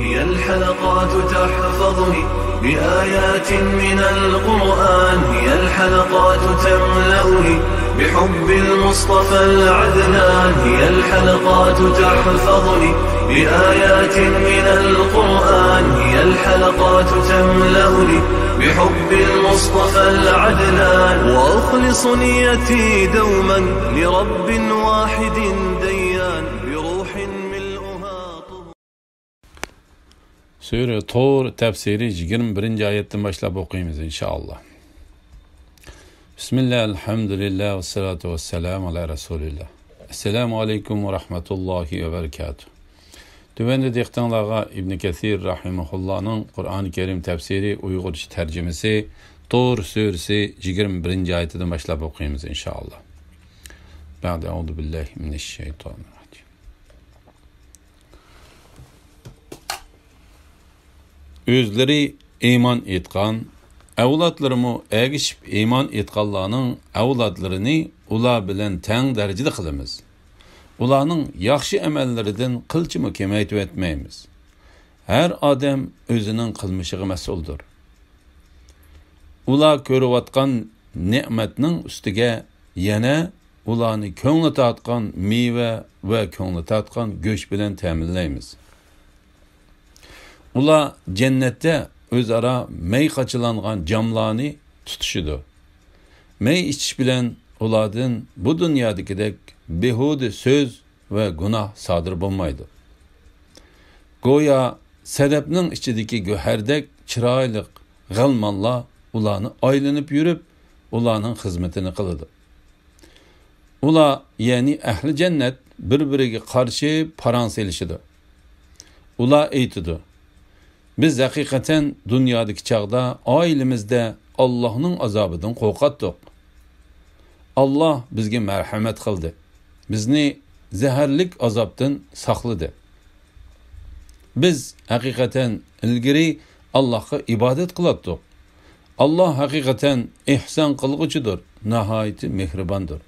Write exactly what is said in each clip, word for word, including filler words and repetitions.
هي الحلقات تحفظني بآيات من القرآن، هي الحلقات تملأني بحب المصطفى العدنان، هي الحلقات تحفظني بآيات من القرآن، هي الحلقات تملأني بحب المصطفى العدنان، وأخلص نيتي دوما لرب واحد ديان، بروح ملؤها طهور. سۈرە تۇر تەپسىرى يىگىرمە بىرىنچى ئايەتتىن باشلاپ ئوقۇيمىز، ئىنشائاللا. بىسمىللا، ئەلھەمدۇلىللا، ۋەسسالاتۇ ۋەسسالامۇ ئالا رەسۇلىللا. ئەسسالامۇ ئەلەيكۇم ۋە رەھمەتۇللاھى ۋە بەرىكاتۇھ. تۆۋەندە دىققىتىڭلارغا ئىبنى كەسىر رەھىمەھۇللانىڭ قۇرئانى كەرىم تەپسىرى ئۇيغۇرچە تەرجىمىسى تۇر سۈرىسى يىگىرمە بىرىنچى ئايىتىدىن باشلاپ ئوقۇيمىز، ئىنشائاللا. بەئدە، ئەئۇزۇ بىللاھى مىنەششەيتانىر راجىم. ئۆزلىرى ئىمان ئېيتقان، ئەۋلادلىرىمۇ ئەگىشىپ ئىمان ئېيتقانلارنىڭ ئەۋلادلىرىنى ئۇلار بىلەن تەڭ دەرىجىدە قىلىمىز. ئۇلارنىڭ ياخشى ئەمەللىرىدىن قىلچىمۇ كېمەيتىۋەتمەيمىز. ھەر ئادەم ئۆزىنىڭ قىلمىشىغا مەسئۇلدۇر. ئۇلار كۆرۈۋاتقان نېمەتنىڭ ئۈستىگە يەنە ئۇلارنى كۆڭلى تارتقان مېۋە ۋە كۆڭلى تارتقان گۆش بىلەن تەمىنلەيمىز. ئۇلار جەننەتتە ئۆزئارا مەي قاچىلانغان جاملارنى تۇتۇشىدۇ. مەي ئىچىش بىلەن ئۇلاردىن بۇ دۇنيادىكىدەك بىھۇدە سۆز ۋە گۇناھ سادىر بولمايدۇ. گويا سەدەپنىڭ ئىچىدىكى گۆھەردەك چىرايلىق غەلمانلار ئۇلارنى ئايلىنىپ يۈرۈپ، ئۇلارنىڭ خىزمىتىنى قىلىدۇ. ئۇلار، يەنى ئەھلى جەننەت، بىر-بىرىگە قارشى پاراڭ سېلىشىدۇ. ئۇلار ئېيتىدۇ: «بىز ھەقىقەتەن دۇنيادىكى چاغدا ئائىلىمىزدە ئاللاھنىڭ ئازابىدىن قورقاتتۇق. ئاللاھ بىزگە مەرھەمەت قىلدى، بىزنى زەھەرلىك ئازابتىن ساقلىدى. بىز ھەقىقەتەن ئىلگىرى ئاللاھقا ئىبادەت قىلاتتۇق. ئاللاھ ھەقىقەتەن ئېھسان قىلغۇچىدۇر، ناھايىتى مېھرىباندۇر.»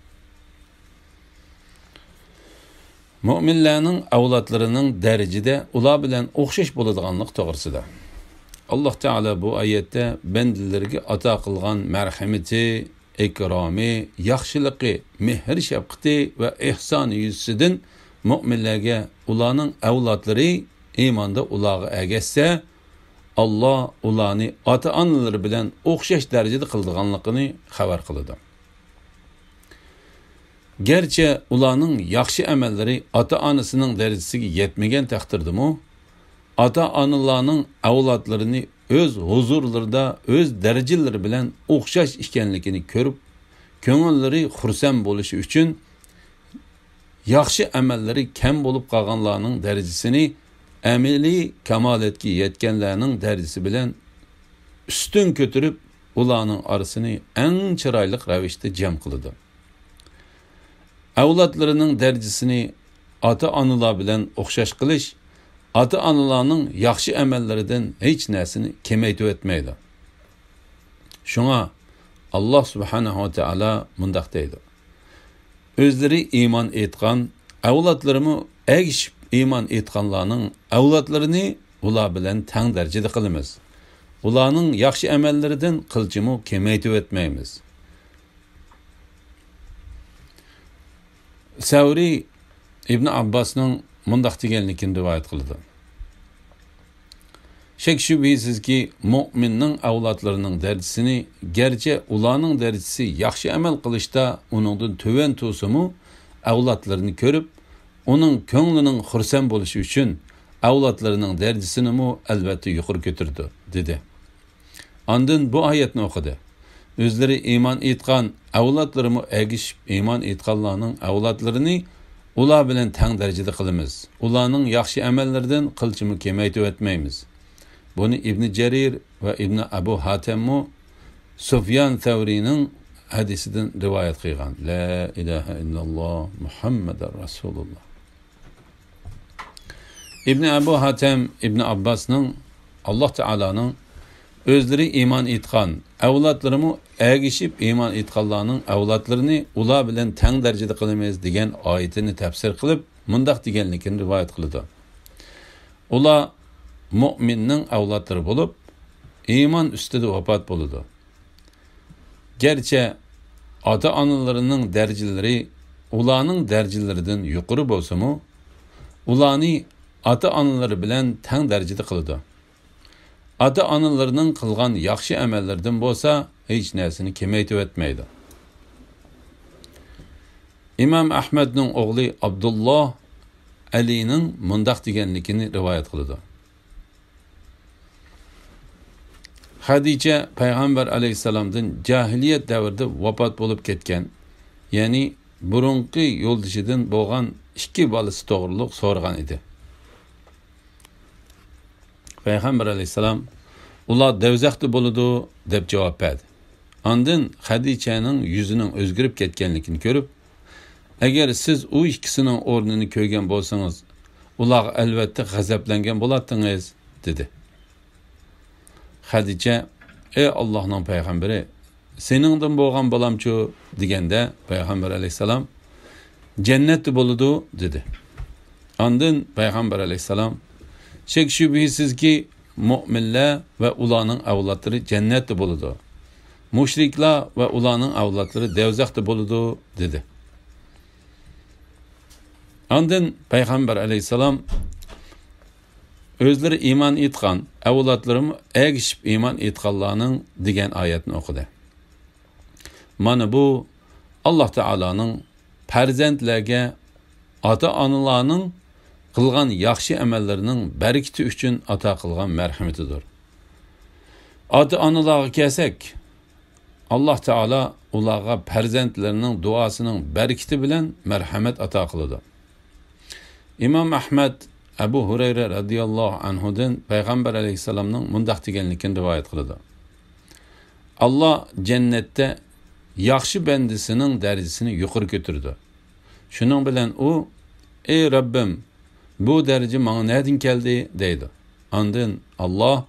مۆمىنلەرنىڭ ئەۋلادلىرىنىڭ دەرىجىدە ئۇلار بىلەن ئوخشاش بولىدىغانلىق توغرىسىدا. ئاللاھ تائالا بۇ ئايەتتە بەندىلىرىگە ئاتا قىلغان مەرھىمىتى، ئىكرامى، ياخشىلىقى، مېھىر-شەپقىتى ۋە ئېھسانى يۈزىسىدىن مۆمىنلەرگە ئۇلارنىڭ ئەۋلادلىرى ئىماندا ئۇلارغا ئەگەشسە، ئاللاھ ئۇلارنى ئاتا-ئانىلىرى بىلەن ئوخشاش دەرىجىدە قىلىدىغانلىقىنى خەۋەر قىلىدۇ. گەرچە ئۇلارنىڭ ياخشى ئەمەللىرى ئاتا-ئانىسىنىڭ دەرىجىسىگە يەتمىگەن تەقدىردىمۇ، ئاتا-ئانىلارنىڭ ئەۋلادلىرىنى ئۆز ھۇزۇرلىرىدا ئۆز دەرىجىلىرى بىلەن ئوخشاش ئىكەنلىكىنى كۆرۈپ، كۆڭۈللىرى خۇرسەن بولۇشى ئۈچۈن، ياخشى ئەمەللىرى كەم بولۇپ قالغانلارنىڭ دەرىجىسىنى ئەمەلىي كامالەتكە يەتكەنلەرنىڭ دەرىجىسى بىلەن ئۈستۈن كۆتۈرۈپ، ئۇلارنىڭ ئارىسىنى ئەڭ چىرايلىق رەۋىشتە جەم قىلىدۇ. ئەۋلادلىرىنىڭ دەرىجىسىنى ئاتا-ئانىلار بىلەن ئوخشاش قىلىش ئاتا-ئانىلارنىڭ ياخشى ئەمەللىرىدىن ھېچ نەرسىنى كېمەيتىۋەتمەيدۇ. شۇڭا ئاللاھ سۇبھانەھۇ ۋە تائالا مۇنداق دەيدۇ: «ئۆزلىرى ئىمان ئېيتقان، ئەۋلادلىرىمۇ ئەگىشىپ ئىمان ئېيتقانلارنىڭ ئەۋلادلىرىنى ئۇلار بىلەن تەڭ دەرىجىدە قىلىمىز. ئۇلارنىڭ ياخشى ئەمەللىرىدىن قىلچىمۇ كېمەيتىۋەتمەيمىز.» سەۋرى ئىبن ئابباسنىڭ مۇنداق دېگەنلىكىنى رىۋايەت قىلىدۇ: شەك-شۈبھىسىزكى، مۆمىننىڭ ئەۋلادلىرىنىڭ دەرىجىسىنى، گەرچە ئۇلارنىڭ دەرىجىسى ياخشى ئەمەل قىلىشتا ئۇنىڭدىن تۆۋەن تۇرسىمۇ، ئەۋلادلىرىنى كۆرۈپ، ئۇنىڭ كۆڭلىنىڭ خۇرسەن بولۇشى ئۈچۈن، ئەۋلادلىرىنىڭ دەرىجىسىنىمۇ ئەلۋەتتە يۇقىرى كۆتۈرىدۇ، دېدى. ئاندىن بۇ ئايەتنى ئوقۇدى: ئۆزلىرى ئىمان ئېيتقان، ئەۋلادلىرىمۇ ئەگىشىپ ئىمان ئېيتقانلارنىڭ ئەۋلادلىرىنى ئۇلار بىلەن تەڭ دەرىجىدە قىلىمىز. ئۇلارنىڭ ياخشى ئەمەللىرىدىن قىلچىمۇ كېمەيتىۋەتمەيمىز. بۇنى ئىبنى جەرىر ۋە ئىبنى ئەبۇ ھاتەممۇ سۇفيان سەۋرىنىڭ ھەدىسىدىن رىۋايەت قىلغان. لا ئىلاھە ئىللاللا، مۇھەممەدۇر رەسۇلۇللا. ئىبنى ئەبۇ ھاتەم ئىبنى ئابباسنىڭ، ئاللاھ تائالانىڭ، ئۆزلىرى ئىمان ئېيتقان، ئەۋلادلىرىمۇ ئەگىشىپ ئىمان ئېيتقانلارنىڭ ئەۋلادلىرىنى ئۇلار بىلەن تەڭ دەرىجىدە قىلىمىز، دېگەن ئايىتىنى تەپسىر قىلىپ، مۇنداق دېگەنلىكىنى رىۋايەت قىلىدۇ: ئۇلار مۆمىننىڭ ئەۋلادلىرى بولۇپ، ئىمان ئۈستىدە ۋاپات بولىدۇ. گەرچە ئاتا-ئانىلىرىنىڭ دەرىجىلىرى ئۇلارنىڭ دەرىجىلىرىدىن يۇقىرى بولسىمۇ، ئۇلارنى ئاتا-ئانىلىرى بىلەن تەڭ دەرىجىدە قىلىدۇ. ئاتا-ئانىلىرىنىڭ قىلغان ياخشى ئەمەللىرىدىن بولسا ھېچ نەرسىنى كېمەيتىۋەتمەيدۇ. ئىمام ئەھمەدنىڭ ئوغلى ئابدۇللا ئەلىنىڭ مۇنداق دېگەنلىكىنى رىۋايەت قىلىدۇ. خەدىچە پەيغەمبەر ئەلەيھىسسالامدىن جاھىلىيەت دەۋرىدە ۋاپات بولۇپ كەتكەن، يەنى بۇرۇنقى يولدىشىدىن بولغان ئىككى بالىسى توغرۇلۇق سورىغان ئىدى. پەيغەمبەر ئەلەيھىسسالام، «ئۇلار دەۋزەختە بولىدۇ» دەپ جاۋاب بەردى. ئاندىن خەدىچەنىڭ يۈزىنىڭ ئۆزگىرىپ كەتكەنلىكىنى كۆرۈپ، «ئەگەر سىز ئۇ ئىككىسىنىڭ ئورنىنى كۆرگەن بولسىڭىز، ئۇلارغا ئەلۋەتتە غەزەپلەنگەن بولاتتىڭىز» دېدى. خەدىچە، «ئەي ئاللاھنىڭ پەيغەمبىرى، سېنىڭدىن بولغان بالامچۇ؟» دېگەندە، پەيغەمبەر ئەلەيھىسسالام، «جەننەتتە بولىدۇ» دېدى. ئاندىن پەيغەمبەر ئەلەيھىسسالام، «شەك-شۈبھىسىزكى، مۆمىنلەر ۋە ئۇلارنىڭ ئەۋلادلىرى جەننەتتە بولىدۇ. مۇشرىكلار ۋە ئۇلارنىڭ ئەۋلادلىرى دەۋزەختە بولىدۇ» دېدى. ئاندىن پەيغەمبەر ئەلەيھىسسالام ئۆزلىرى ئىمان ئېيتقان، ئەۋلادلىرىمۇ ئەگىشىپ ئىمان ئېيتقانلارنىڭ دېگەن ئايەتنى ئوقۇدى. مانا بۇ ئاللاھ تائالانىڭ پەرزەنتلەرگە ئاتا-ئانىلارنىڭ قىلغان ياخشى ئەمەللىرىنىڭ بەرىكىتى ئۈچۈن ئاتا قىلغان مەرھىمىتىدۇر. ئاتا-ئانىلارغا كەلسەك، ئاللاھ تائالا ئۇلارغا پەرزەنتلىرىنىڭ دۇئاسىنىڭ بەرىكىتى بىلەن مەرھەمەت ئاتا قىلىدۇ. ئىمام ئەھمەد ئەبۇ ھۇرەيرە رەزىياللاھۇ ئەنھۇدىن پەيغەمبەر ئەلەيھىسسالامنىڭ مۇنداق دېگەنلىكىنى رىۋايەت قىلىدۇ: «ئاللاھ جەننەتتە ياخشى بەندىسىنىڭ دەرىجىسىنى يۇقىرى كۆتۈرىدۇ. شۇنىڭ بىلەن ئۇ، ئەي رەببىم، بۇ دەرىجە ماڭا نەدىن كەلدى؟» دەيدۇ. ئاندىن ئاللاھ،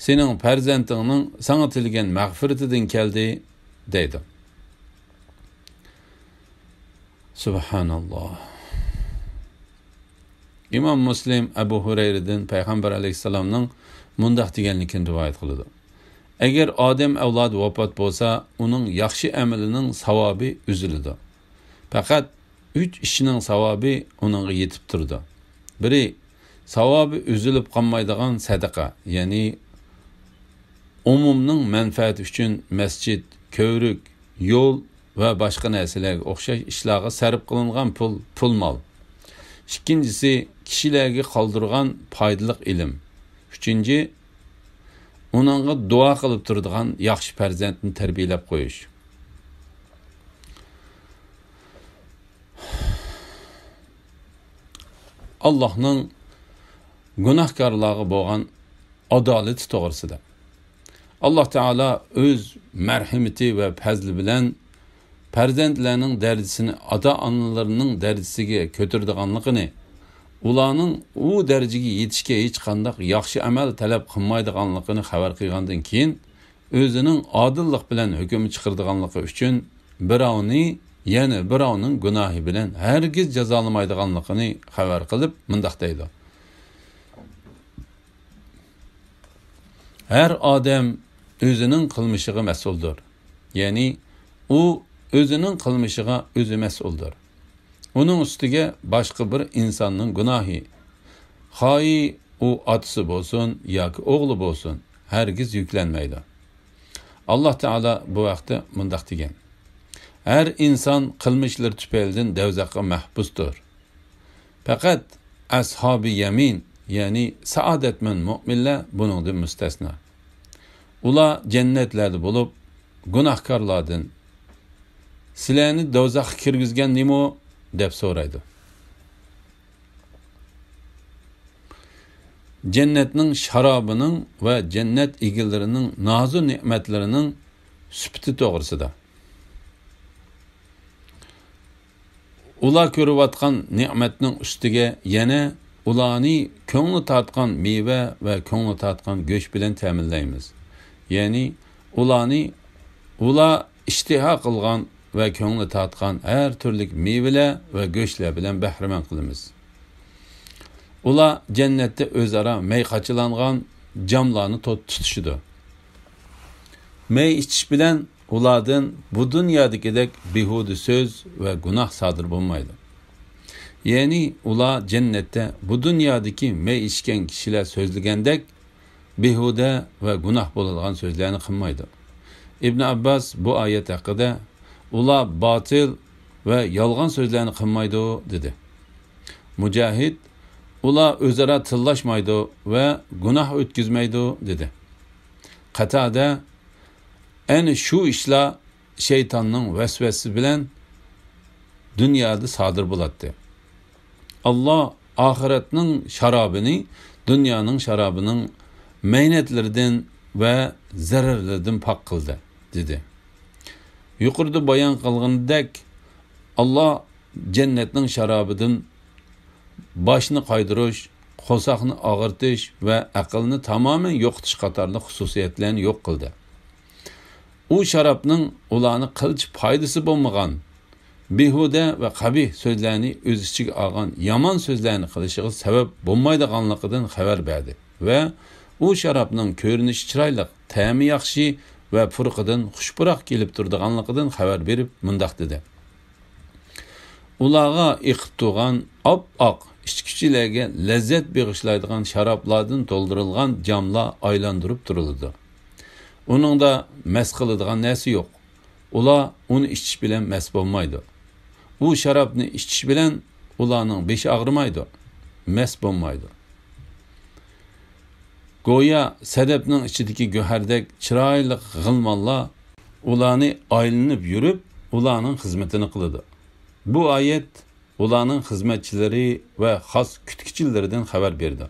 «سېنىڭ پەرزەنتىڭنىڭ ساڭا تىلىگەن مەغپىرىتىدىن كەلدى» دەيدۇ. سۇبھاناللاھ. ئىمام مۇسلىم ئەبۇ ھۇرەيرىدىن پەيغەمبەر ئەلەيھىسسالامنىڭ مۇنداق دېگەنلىكىنى رىۋايەت قىلىدۇ: «ئەگەر ئادەم ئەۋلادى ۋاپات بولسا، ئۇنىڭ ياخشى ئەمىلىنىڭ ساۋابى ئۈزۈلىدۇ. پەقەت ئۈچ ئىشنىڭ ساۋابى ئۇنىڭغا يېتىپ تۇرىدۇ. بىرى، ساۋابى ئۈزۈلۈپ قالمايدىغان سەدىقە، يەنى ئومۇمنىڭ مەنپەئەتى ئۈچۈن مەسچىت، كۆۋرۈك، يول ۋە باشقا نەرسىلەرگە ئوخشاش ئىشلارغا سەرپ قىلىنغان پۇل، پۇل مال. ئىككىنچىسى، كىشىلەرگە قالدۇرغان پايدىلىق ئىلىم. ئۈچىنچى، ئۇنىڭغا دۇئا قىلىپ تۇرىدىغان ياخشى پەرزەنتنى تەربىيەلەپ قويۇش.» ئاللاھنىڭ گۇناھكارلارغا بولغان ئادالىتى توغرىسىدا. ئاللاھ تائالا ئۆز مەرھىمىتى ۋە پەزلى بىلەن پەرزەنتلەرنىڭ دەرىجىسىنى ئاتا-ئانىلىرىنىڭ دەرىجىسىگە كۆتۈرىدىغانلىقىنى، ئۇلارنىڭ ئۇ دەرىجىگە يېتىشكە ھېچقانداق ياخشى ئەمەل تەلەپ قىلمايدىغانلىقىنى خەۋەر قىلغاندىن كېيىن، ئۆزىنىڭ ئادىللىق بىلەن ھۆكۈم چىقىرىدىغانلىقى ئۈچۈن بىراۋنى يەنە بىراۋنىڭ گۇناھى بىلەن ھەرگىز جازالىمايدىغانلىقىنى خەۋەر قىلىپ مۇنداق دەيدۇ: «ھەر ئادەم ئۆزىنىڭ قىلمىشىغا مەسئۇلدۇر.» يەنى ئۇ ئۆزىنىڭ قىلمىشىغا ئۆزى مەسئۇلدۇر. ئۇنىڭ ئۈستىگە باشقا بىر ئىنساننىڭ گۇناھى، خاھى ئۇ ئاتىسى بولسۇن ياكى ئوغلى بولسۇن، ھەرگىز يۈكلەنمەيدۇ. ئاللاھ تائالا بۇ ھەقتە مۇنداق دېگەن: «ھەر ئىنسان قىلمىشلىرى تۈپەيلىدىن دەۋزەخكە مەھبۇستۇر. پەقەت ئەسھابى يەمىن، يەنى سائادەتمەن مۆمىنلەر بۇنىڭدىن مۇستەسنا. ئۇلار جەننەتلەردە بولۇپ، گۇناھكارلاردىن، سىلەرنى دوزاخقا كىرگۈزگەن نېمە؟» دەپ سورايدۇ. جەننەتنىڭ شارابىنىڭ ۋە جەننەت ئىگىلىرىنىڭ نازۇ نېمەتلىرىنىڭ سۈپىتى توغرىسىدا. ئۇلار كۆرۈۋاتقان نېمەتنىڭ ئۈستىگە يەنە ئۇلارنى كۆڭلى تارتقان مېۋە ۋە كۆڭلى تارتقان گۆش بىلەن تەمىنلەيمىز. يەنى ئۇلارنى، ئۇلار ئىشتىھا قىلغان ۋە كۆڭلى تارتقان ھەر تۈرلۈك مېۋىلەر ۋە گۆشلەر بىلەن بەھرىمەن قىلىمىز. ئۇلار جەننەتتە ئۆزئارا مەي قاچىلانغان جاملارنى تۇت-، تۇتۇشىدۇ. مەي ئىچىش بىلەن ئۇلاردىن بۇ دۇنيادىكىدەك بىھۇدە سۆز ۋە گۇناھ سادىر بولمايدۇ. يەنى ئۇلار جەننەتتە بۇ دۇنيادىكى مەي ئىچكەن كىشىلەر سۆزلىگەندەك بىھۇدە ۋە گۇناھ بولىدىغان سۆزلەرنى قىلمايدۇ. ئىبن ئابباس بۇ ئايەت ھەققىدە، «ئۇلار باتىل ۋە يالغان سۆزلەرنى قىلمايدۇ» دېدى. مۇجاھىد، «ئۇلار ئۆزئارا تىللاشمايدۇ ۋە گۇناھ ئۆتكۈزمەيدۇ» دېدى. قاتادە، «ئەنە شۇ ئىشلار شەيتاننىڭ ۋەسۋەسىسى بىلەن دۇنيادا سادىر بولاتتى. ئاللا ئاخىرەتنىڭ شارابىنى دۇنيانىڭ شارابىنىڭ مەينەتلىرىدىن ۋە زەرەرلىرىدىن پاك قىلدى» دېدى. يۇقىرىدا بايان قىلغىنىدەك، ئاللا جەننەتنىڭ شارابىدىن باشنى قايدۇرۇش، قورساقنى ئاغرىتىش ۋە ئەقىلنى تامامەن يوقىتىش قاتارلىق خۇسۇسىيەتلەرنى يوق قىلدى. ئۇ شارابنىڭ ئۇلارنى قىلچە پايدىسى بولمىغان، بىھۇدە ۋە قەبىھ سۆزلەرنى ئۆز ئىچىگە ئالغان يامان سۆزلەرنى قىلىشىغا سەۋەب بولمايدىغانلىقىدىن خەۋەر بەردى ۋە ئۇ شارابنىڭ كۆرۈنۈشى چىرايلىق، تەمى ياخشى ۋە پۇرىقىدىن خۇش پۇراق كېلىپ تۇرىدىغانلىقىدىن خەۋەر بېرىپ مۇنداق دېدى: «ئۇلارغا ئېقىپ تۇرغان ئاپئاق ئىچكۈچىلەرگە لەززەت بېغىشلايدىغان شارابلاردىن تولدۇرۇلغان جاملار ئايلاندۇرۇپ تۇرۇلىدۇ. ئۇنىڭدا مەس قىلىدىغان نەرسە يوق. ئۇلار ئۇنى ئىچىش بىلەن مەس بولمايدۇ. ئۇ شارابنى ئىچىش بىلەن ئۇلارنىڭ بېشى ئاغرىمايدۇ، مەس بولمايدۇ. گويا سەدەپنىڭ ئىچىدىكى گۆھەردەك چىرايلىق غىلمانلار ئۇلارنى ئايلىنىپ يۈرۈپ، ئۇلارنىڭ خىزمىتىنى قىلىدۇ.» بۇ ئايەت ئۇلارنىڭ خىزمەتچىلىرى ۋە خاس كۈتكۈچىلىرىدىن خەۋەر بېرىدۇ.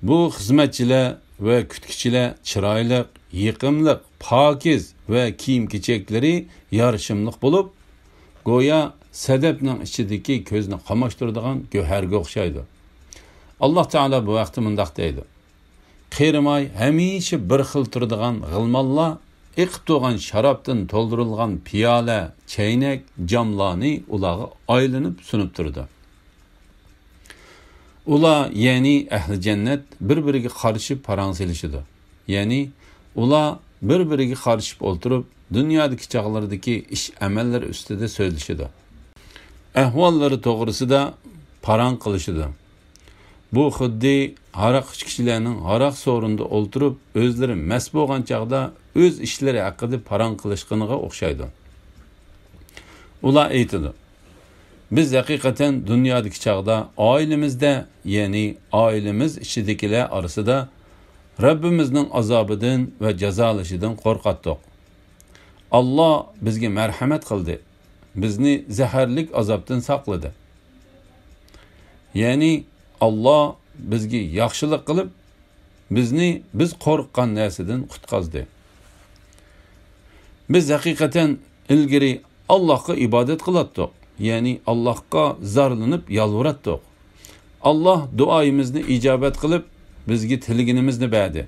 بۇ خىزمەتچىلەر ۋە كۈتكۈچىلەر چىرايلىق، يېقىملىق، پاكىز ۋە كىيىم-كېچەكلىرى يارىشىملىق بولۇپ، گويا سەدەپنىڭ ئىچىدىكى كۆزنى قاماشتۇرىدىغان گۆھەرگە ئوخشايدۇ. ئاللا تائالا بۇ ھەقتە مۇنداق دەيدۇ: «قېرىماي ھەمىشە بىر خىل تۇرىدىغان غىلمانلار ئېقىپ تۇرغان شارابتىن تولدۇرۇلغان پىيالە، چەينەك، جاملارنى ئۇلارغا ئايلىنىپ سۇنۇپ تۇرىدۇ.» ئۇلار، يەنى ئەھلى جەننەت، بىر-بىرىگە قارىشىپ پاراڭ سېلىشىدۇ. يەنى ئۇلار بىر-بىرىگە قارىشىپ ئولتۇرۇپ، دۇنيادىكى چاغلىرىدىكى ئىش-ئەمەللىرى ئۈستىدە سۆزلىشىدۇ. ئەھۋاللىرى توغرىسىدا پاراڭ قىلىشىدۇ. بۇ خۇددى ھاراق ئىچكۈچىلەرنىڭ ھاراق سورۇنىدا ئولتۇرۇپ، ئۆزلىرى مەست بولغان چاغدا ئۆز ئىشلىرى ھەققىدە پاراڭ قىلىشقىنىغا ئوخشايدۇ. ئۇلار ئېيتىدۇ: «بىز ھەقىقەتەن دۇنيادىكى چاغدا ئائىلىمىزدە، يەنى ئائىلىمىز ئىچىدىكىلەر ئارىسىدا رەببىمىزنىڭ ئازابىدىن ۋە جازالىشىدىن قورقاتتۇق. ئاللا بىزگە مەرھەمەت قىلدى، بىزنى زەھەرلىك ئازابتىن ساقلىدى.» يەنى ئاللا بىزگە ياخشىلىق قىلىپ، بىزنى بىز قورققان نەرسىدىن قۇتقازدى. بىز ھەقىقەتەن ئىلگىرى ئاللاھقا ئىبادەت قىلاتتۇق، يەنى ئاللاھقا زارلىنىپ يالۋۇراتتۇق. ئاللاھ دۇئايىمىزنى ئىجابەت قىلىپ، بىزگە تىلىگىنىمىزنى بەردى.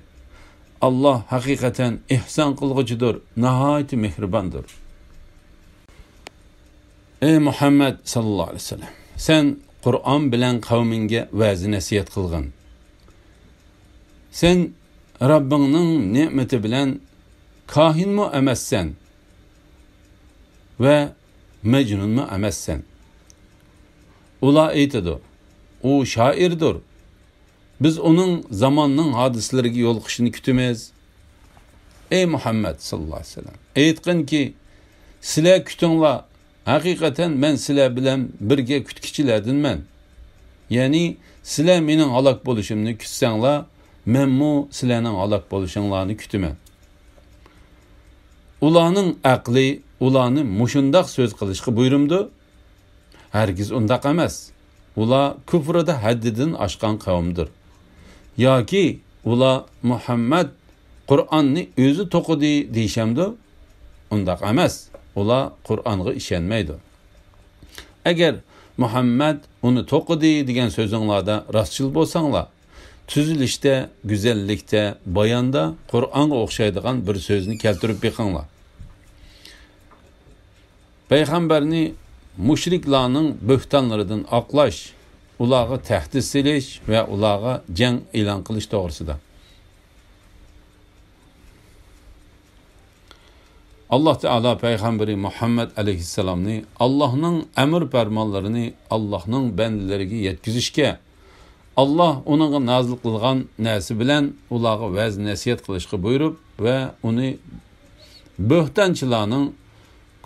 ئاللاھ ھەقىقەتەن ئېھسان قىلغۇچىدۇر، ناھايىتى مېھرىباندۇر. ئەي مۇھەممەد ساللاللاھۇ ئەلەيھى ۋەسەللەم، سەن قۇرئان بىلەن قەۋمىڭگە ۋەزى نەسىھەت قىلغىن. سەن رەببىڭنىڭ نېمىتى بىلەن كاھىنمۇ ئەمەسسەن ۋە مەجنۇنمۇ ئەمەسسەن. ئۇلار ئېيتىدۇ: «ئۇ شائىردۇر. بىز ئۇنىڭ زاماننىڭ ھادىسىلىرىگە يولۇقۇشىنى كۈتىمىز.» ئەي مۇھەممەد ساللاللاھۇ ئەلەيھى ۋەسەللەم، ئېيتقىنكى، سىلەر كۈتۈڭلار، ھەقىقەتەن مەن سىلەر بىلەن بىرگە كۈتكۈچىلەردىنمەن. يەنى سىلەر مېنىڭ ھالاك بولۇشۇمنى كۈتسەڭلار، مەنمۇ سىلەرنىڭ ھالاك بولۇشۇڭلارنى كۈتىمەن. ئۇلارنىڭ ئەقلى ئۇلارنى مۇشۇنداق سۆز قىلىشقا بۇيرۇمدۇ؟ ھەرگىز ئۇنداق ئەمەس. ئۇلار كۇفرىدا ھەددىدىن ئاشقان قەۋمدۇر. ياكى ئۇلار مۇھەممەد قۇرئاننى ئۆزى توقۇدى دېيىشەمدۇ؟ ئۇنداق ئەمەس. ئۇلار قۇرئانغا ئىشەنمەيدۇ. ئەگەر مۇھەممەد ئۇنى توقۇدى دېگەن سۆزۈڭلاردا راستچىل بولساڭلار، تۈزۈلۈشتە، گۈزەللىكتە، باياندا قۇرئانغا ئوخشايدىغان بىر سۆزنى كەلتۈرۈپ بېقىڭلار. پەيغەمبەرنى مۇشرىكلارنىڭ بۆھتانلىرىدىن ئاقلاش، ئۇلارغا تەھدىت سېلىش ۋە ئۇلارغا جەڭ ئېلان قىلىش توغرىسىدا. ئاللاھ تائالا پەيغەمبىرى مۇھەممەد ئەلەيھىسسالامنى ئاللاھنىڭ ئەمر پەرمانلىرىنى ئاللاھنىڭ بەندىلىرىگە يەتكۈزۈشكە، ئاللاھ ئۇنىڭغا نازىل قىلغان نەرسە بىلەن ئۇلارغا ۋەز نەسىھەت قىلىشقا بۇيرۇپ ۋە ئۇنى بۆھتانچىلارنىڭ،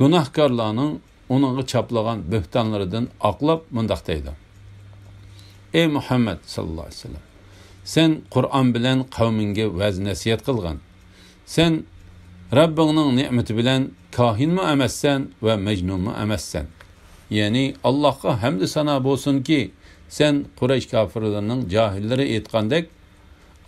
گۇناھكارلارنىڭ ئۇنىڭغا چاپلىغان بۆھتانلىرىدىن ئاقلاپ مۇنداق دەيدۇ: ئەي مۇھەممەد ساللاللاھۇ ئەلەيھى ۋەسەللەم، سەن قۇرئان بىلەن قەۋمىڭگە ۋەز نەسىھەت قىلغىن. سەن رەببىڭنىڭ نېمىتى بىلەن كاھىنمۇ ئەمەسسەن ۋە مەجنۇنمۇ ئەمەسسەن. يەنى ئاللاھقا ھەمدۇ سانا بولسۇنكى، سەن قۇرەيش كاپىرلىرىنىڭ جاھىللىرى ئېيتقاندەك،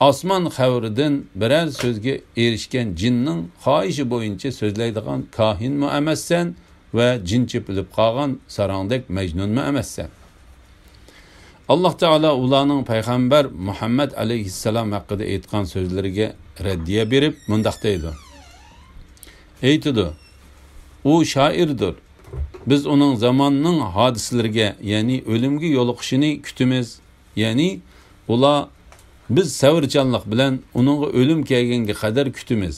ئاسمان خەۋىرىدىن بىرەر سۆزگە ئېرىشكەن جىننىڭ خاھىشى بويىچە سۆزلەيدىغان كاھىنمۇ ئەمەسسەن ۋە جىن چېپىلىپ قالغان ساراڭدەك مەجنۇنمۇ ئەمەسسەن. ئاللاھ تائالا ئۇلارنىڭ پەيغەمبەر مۇھەممەد ئەلەيھىسسالام ھەققىدە ئېيتقان سۆزلىرىگە رەددىيە بېرىپ مۇنداق دەيدۇ. ئېيتىدۇ، ئۇ شائىردۇر. بىز ئۇنىڭ زاماننىڭ ھادىسىلىرىگە، يەنى ئۆلۈمگە يولۇقۇشىنى كۈتىمىز. يەنى ئۇلار، بىز سەۋرچانلىق بىلەن ئۇنىڭغا ئۆلۈم كەلگەنگە قەدەر كۈتىمىز.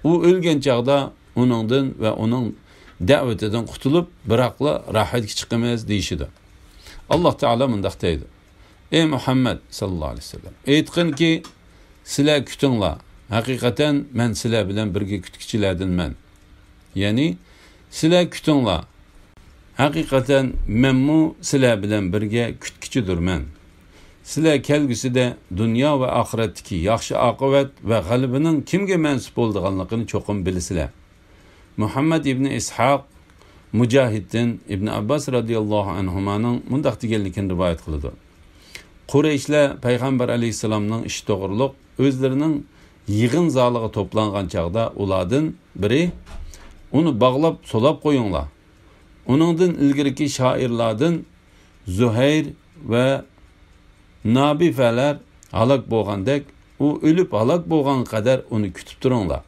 ئۇ ئۆلگەن چاغدا ئۇنىڭدىن ۋە ئۇنىڭ دەۋىتىدىن قۇتۇلۇپ، بىراقلا راھەتكە چىقىمىز دېيىشىدۇ. ئاللاھ تائالا مۇنداق دەيدۇ، ئەي مۇھەممەد ساللاللاھۇ ئەلەيھى ۋەسەللەم، ئېيتقىنكى، سىلەر كۈتۈڭلار، ھەقىقەتەن مەن سىلەر بىلەن بىرگە كۈتكۈچىلەردىنمەن. يەنى، سىلەر كۈتۈڭلار، ھەقىقەتەن مەنمۇ سىلەر بىلەن بىرگە كۈتكۈچىدۇرمەن. سىلەر كەلگۈسىدە دۇنيا ۋە ئاخىرەتتىكى ياخشى ئاقىۋەت ۋە غەلىبىنىڭ كىمگە مەنسۇپ بولىدىغانلىقىنى چوقۇم بىلىسىلەر. مۇھەممەد ئىبنى ئىسھاق مۇجاھىدتىن ئىبنى ئابباس رەزىياللاھۇ ئەنھۇمانىڭ مۇنداق دېگەنلىكىنى رىۋايەت قىلىدۇ. قۇرەيشلەر پەيغەمبەر ئەلەيھىسسالامنىڭ ئىشى توغرۇلۇق ئۆزلىرىنىڭ يىغىن زالىغا توپلانغان چاغدا ئۇلاردىن بىرى، ئۇنى باغلاپ سولاپ قويۇڭلار. ئۇنىڭدىن ئىلگىرىكى شائىرلاردىن زۇھەير ۋە نابىفەلەر ھالاك بولغاندەك، ئۇ ئۆلۈپ ھالاك بولغانغا قەدەر ئۇنى كۈتۈپ تۇرۇڭلار.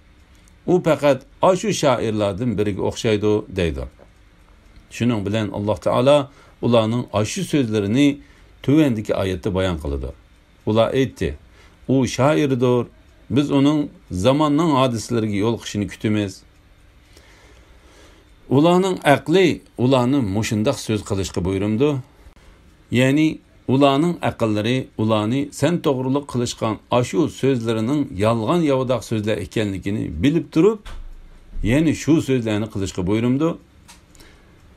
ئۇ پەقەت ئاشۇ شائىرلاردىن بىرىگە ئوخشايدۇ، دەيدۇ. شۇنىڭ بىلەن ئاللاھ تائالا ئۇلارنىڭ ئاشۇ سۆزلىرىنى تۆۋەندىكى ئايەتتە بايان قىلىدۇ. ئۇلار ئېيتتى، ئۇ شائىردۇر، بىز ئۇنىڭ زاماننىڭ ھادىسىلىرىگە يولۇقۇشىنى كۈتىمىز. ئۇلارنىڭ ئەقلى ئۇلارنى مۇشۇنداق سۆز قىلىشقا بۇيرۇمدۇ؟ يەنى ئۇلارنىڭ ئەقىللىرى ئۇلارنى سەن توغرۇلۇق قىلىشقان ئاشۇ سۆزلىرىنىڭ يالغان ياۋىداق سۆزلەر ئىكەنلىكىنى بىلىپ تۇرۇپ، يەنە شۇ سۆزلەرنى قىلىشقا بۇيرۇمدۇ؟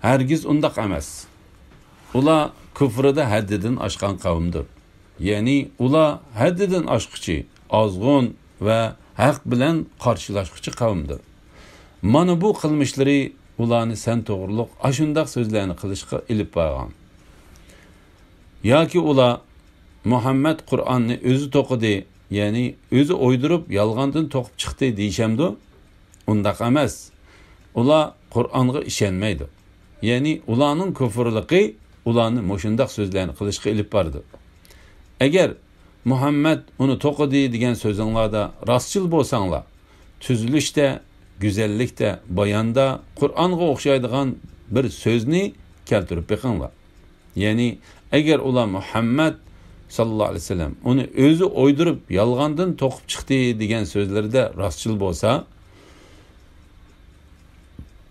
ھەرگىز ئۇنداق ئەمەس. ئۇلار كۇفرىدا ھەددىدىن ئاشقان قەۋمدۇر. يەنى ئۇلار ھەددىدىن ئاشقۇچى، ئازغۇن ۋە ھەق بىلەن قارشىلاشقۇچى قەۋمدۇر. مانا بۇ قىلمىشلىرى ئۇلارنى سەن توغرۇلۇق ئاشۇنداق سۆزلەرنى قىلىشقا ئېلىپ بارغان. ياكى ئۇلار، مۇھەممەد قۇرئاننى ئۆزى توقۇدى، يەنى ئۆزى ئويدۇرۇپ يالغاندىن توقۇپ چىقتى دېيىشەمدۇ؟ ئۇنداق ئەمەس. ئۇلار قۇرئانغا ئىشەنمەيدۇ. يەنى ئۇلارنىڭ كۇفرلۇقى ئۇلارنى مۇشۇنداق سۆزلەرنى قىلىشقا ئېلىپ بارىدۇ. ئەگەر مۇھەممەد ئۇنى توقۇدى دېگەن سۆزۈڭلاردا راستچىل بولساڭلار، تۈزۈلۈشتە، گۈزەللىكتە، باياندا قۇرئانغا ئوخشايدىغان بىر سۆزنى كەلتۈرۈپ بېقىڭلار. يەنى، ئەگەر ئۇلار مۇھەممەد ساللاللاھۇ ئەلەيھى ۋەسەللەم ئۇنى ئۆزى ئويدۇرۇپ، يالغاندىن توقۇپ چىقتى دېگەن سۆزلىرىدە راستچىل بولسا،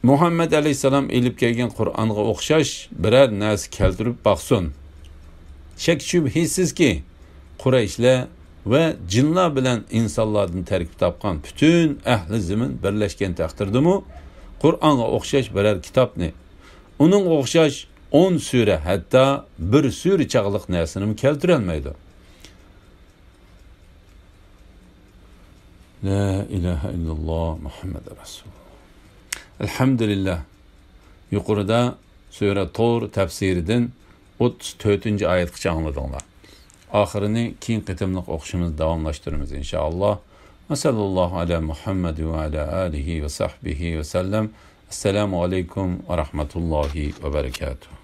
مۇھەممەد ئەلەيھىسسالام ئېلىپ كەلگەن قۇرئانغا ئوخشاش بىرەر نەرسە كەلتۈرۈپ باقسۇن. شەك-شۈبھىسىزكى، قۇرەيشلەر ۋە جىنلار بىلەن ئىنسانلاردىن تەركىب تاپقان پۈتۈن ئەھلى زېمىن بىرلەشكەن تەقدىردىمۇ، قۇرئانغا ئوخشاش بىرەر كىتابنى، ئۇنىڭغا ئوخشاش ئون سۈرە، ھەتتا بىر سۈرە چاغلىق نەرسىنىمۇ كەلتۈرەلمەيدۇ. لا ئىلاھە ئىللاللا مۇھەممەد رەسۇلۇللا. ئەلھەمدۇلىللا. يۇقىرىدا سۈرە تۇر تەپسىرىدىن ئوتتۇز تۆتىنچى ئايەتكىچە ئاڭلىدىڭلار. ئاخىرىنى كېيىن قېتىملىق ئوقۇشىمىزدا داۋاملاشتۇرىمىز، ئىنشائاللا. ۋە سەللاللاھۇ ئەلا مۇھەممەد ۋە ئەلا ئالىھى ۋە سەھبىھى ۋە سەللەم. ئەسسالامۇ ئەلەيكۇم ۋە رەھمەتۇللاھى ۋە بەرەكاتۇھ.